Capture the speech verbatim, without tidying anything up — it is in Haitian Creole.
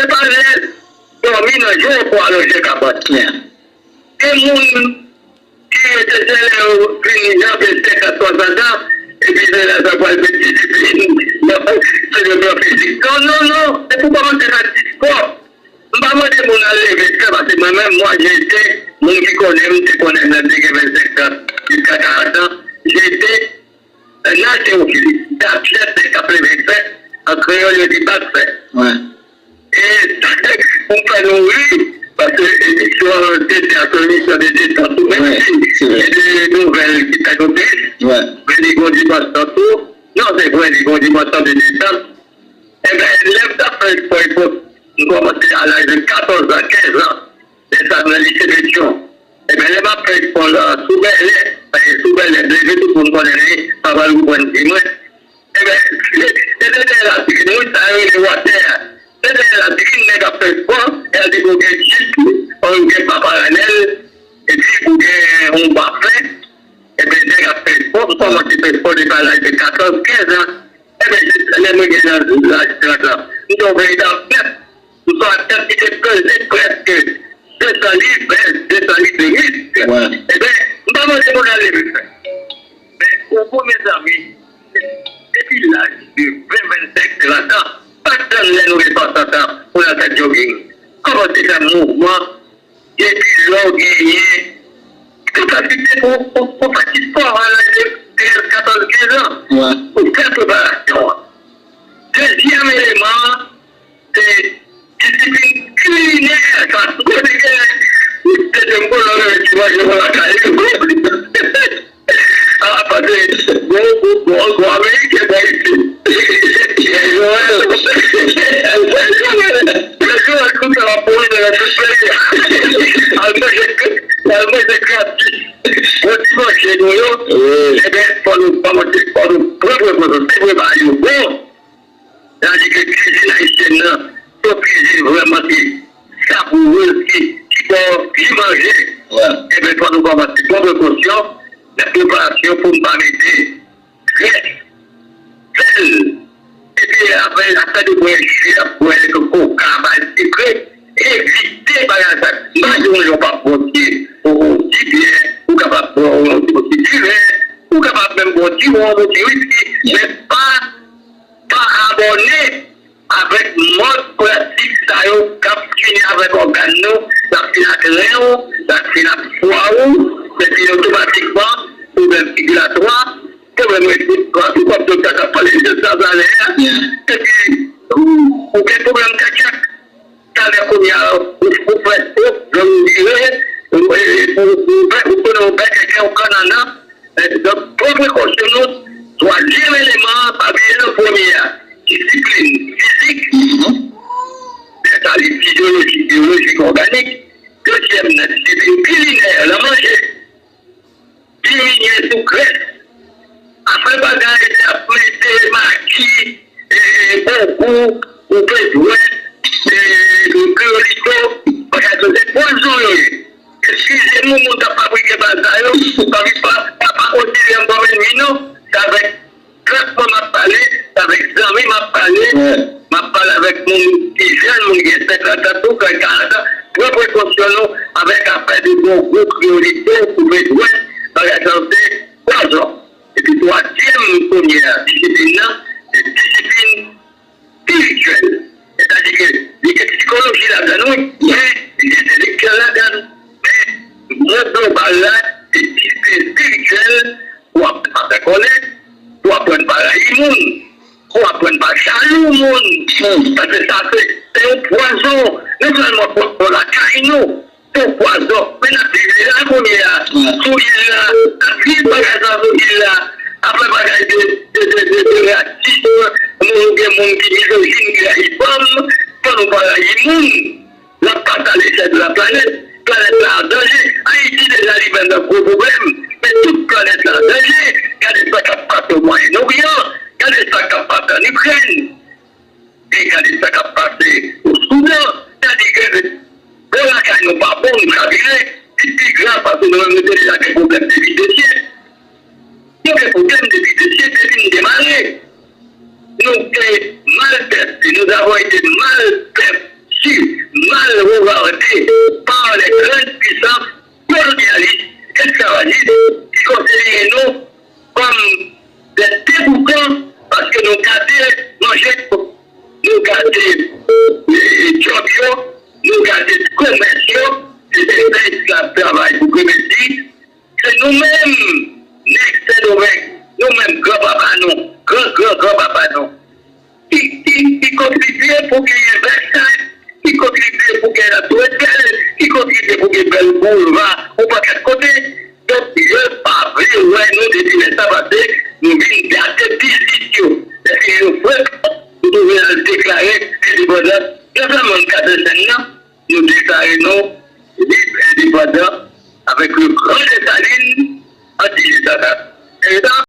se pa lè dòmi nan je w pou alonje kabann. Gen moun ki rete se lè yo fin janbe senkant, swasant an, epi se lè sa pral fè disiplin, se le plan fizik. Non, non, non, se pou kòmanse fè ti spò. M pa mande moun al leve fè, paske mwen menm, mwa, jete, moun ki konnen m, te konnen m lè m te gen vennsenk an, jiska karant an, jete, nan tewofilis, dapyèt nèg k ap leve fè, an kreyòl, yo di bat fè. E pou m fè nou ri, paske emisyon an se te yon emisyon de detant tou, menm si se de nouvèl ki fè nou tris, men li gen yon dimansyon tou. Non, se vre, li gen yon dimansyon de detant. Enben, lè m t ap fè espò epòk, m kòmanse a laj de katòz an, kenz an, lè sa nan lise Petyon. Enben, lè m ap fè espò la sou bèlè, paske sou bèlè, m leve tout moun konnen li, pa pral konprann di mwen. Enben, se, se de dèyè latrin, wi, sa yo rele watè a. Se dèyè latrin, nèg ap fè espò, e a di pou gen jip, ou gen pa paralèl, epi pou gen yon bafen, enben, nèg ap fè espò, m kòmanse fè espò depi laj de katòz, kenz an. Enben, jiska lè mwen gen nan laj trant lan, m te yon veritab bèt. M te yon atlet ki te peze prèske de san liv, de san liv de misk. Enben, m pa mande moun al leve fè. Men, ou bon, mezanmi, depi laj de ven, vennsenk, trant an, pa tann lè nou gen swasant an pou n al fè jogging. Kòmanse fè mouvman, depi lè w genyen kapasite pou, pou, pou fè ti spò a laj de trèz, katòz, kenz an. Ou fè preparasyon an. Dezyèm eleman an, se disiplin kilinè. Sa, kote ke ou te jwenn kolon yo ki manje nan lakay yo? A, pase bon, bon, bon, bon, ameriken, bon, isi. Jowèl. Jowèl, kousa w ap mouri nan tout peyi a. Al manje, al manje gratis. Bon, ti manje nou yo. Enben, fò nou kòmanse, fò nou pran prekosyon. Se vre, bagay yo bon. Sa vle di ke kizin ayisyèn nan, se yon kizin vrèman ki savourez, ki, ki ba w anvi manje. Enben, fò nou kòmanse pran prekosyon nan preparasyon pou n pa mete grès, sèl, epi apre, afè de bwè ji, ap bwè koka, bagay sikre, evite bagay sa. M pa di w yon pa bwè ti, yon ti byè, ou kapab bwè yon ti bwè ti diven, ou kapab menm bwè yon ti wonm, yon ti wiski, men pa pa abòne avèk mòd pratik sa yo k ap fini avèk ògàn nou, l ap fini ak ren w, l ap fini ak fwa w, epi otomatikman, pwoblèm sikilatwa, pwoblèm respiratoire, tou kòm doktè t ap pale de sa talè a, epi ou, ou gen pwoblèm kadyak. Talè kounye a, ou, ou fè, ou, lè w vire, ou, ou, ou, ou, ou konnen w bèk, ou kannannan, Donk, pran prekosyon nou. Twazyèm eleman an, pa bliye non premye a, disiplin fizik. Lè sa li fizyolojik, biyolojik, òganik. Dezyèm nan, disiplin kilinè, nan manje. Diminye sou grès. Afè bagay de ap mete magi, e, bongou, ou bezwen, e, kreyolito, bagay sa se pwazon yo ye. Eskize nou, moun k ap fabrike bagay sa yo, pa, pa, pa, pa konsidere m kòm ènmi, non. Se avèk trant mwa m ap pale, se avèk zanmi m ap pale, m ap pale avèk moun ki jèn, moun ki gen senkant an, tou, karant an. Pran prekosyon nou avèk afè de bongou, kreyolito, koupe dwèt, bagay sa yo se pwazon. Epi twazyèm kounye a, disiplin nan, se disiplin espirityèl. Sètadi ke li gen sikoloji ladan l, wi, men li gen entèlektyèl ladan l. Men mo global la, se disiplin espirityèl pou aprann pa fè kòlè, pou aprann pa rayi moun, pou aprann pa jalou moun. Paske sa se, se yon pwazon, non sèlman pwazon lakay nou, se yon pwazon. Men n ap viv li la kounye a, sou il la, n ap viv bagay sa sou il la. Afè bagay de, de, de, de, de rasis, nou gen moun ki mizojin, ki rayi fanm, fò nou pa rayi moun. N ap pase alechèl de la planèt. Planèt la an danje. Ayiti deja li menm nan gwo pwoblèm. Men tout planèt la an danje. Gade sa k ap pase o Mwayen Oryan. Gade sa k ap pase an Ikrèn. E gade sa k ap pase o Soudan. Sa di ke bò lakay nou pa bon, nou chavire. Li pi grav paske nou menm nou te deja gen pwoblèm depi de syèk. Nou gen pwoblèm depi de syèk, depi n demare. Nou te maltrete, nous avons été maltraités, gade, e, djòb yo, nou gade komès yo, se te fè esklav travay pou Granmesi. Se nou menm, nèg Sendomeng, nou menm, granpapa nou, gran gran granpapa nou, ki, ki, ki kontribye pou genyen Vèsay, ki kontribye pou genyen Latwètèl, ki kontribye pou genyen Bèl Boulva, yon pakèt kote. Donk, yo pa vle wè nou depi lè sa pase, nou vin gate biznis yo. Depi yo frekan, nou te vin al deklare endepandans. Nan flanman katrevensèt nan, nou deklare nou lib, endepandan, avèk le Grand Desalin, an dizwit san kat.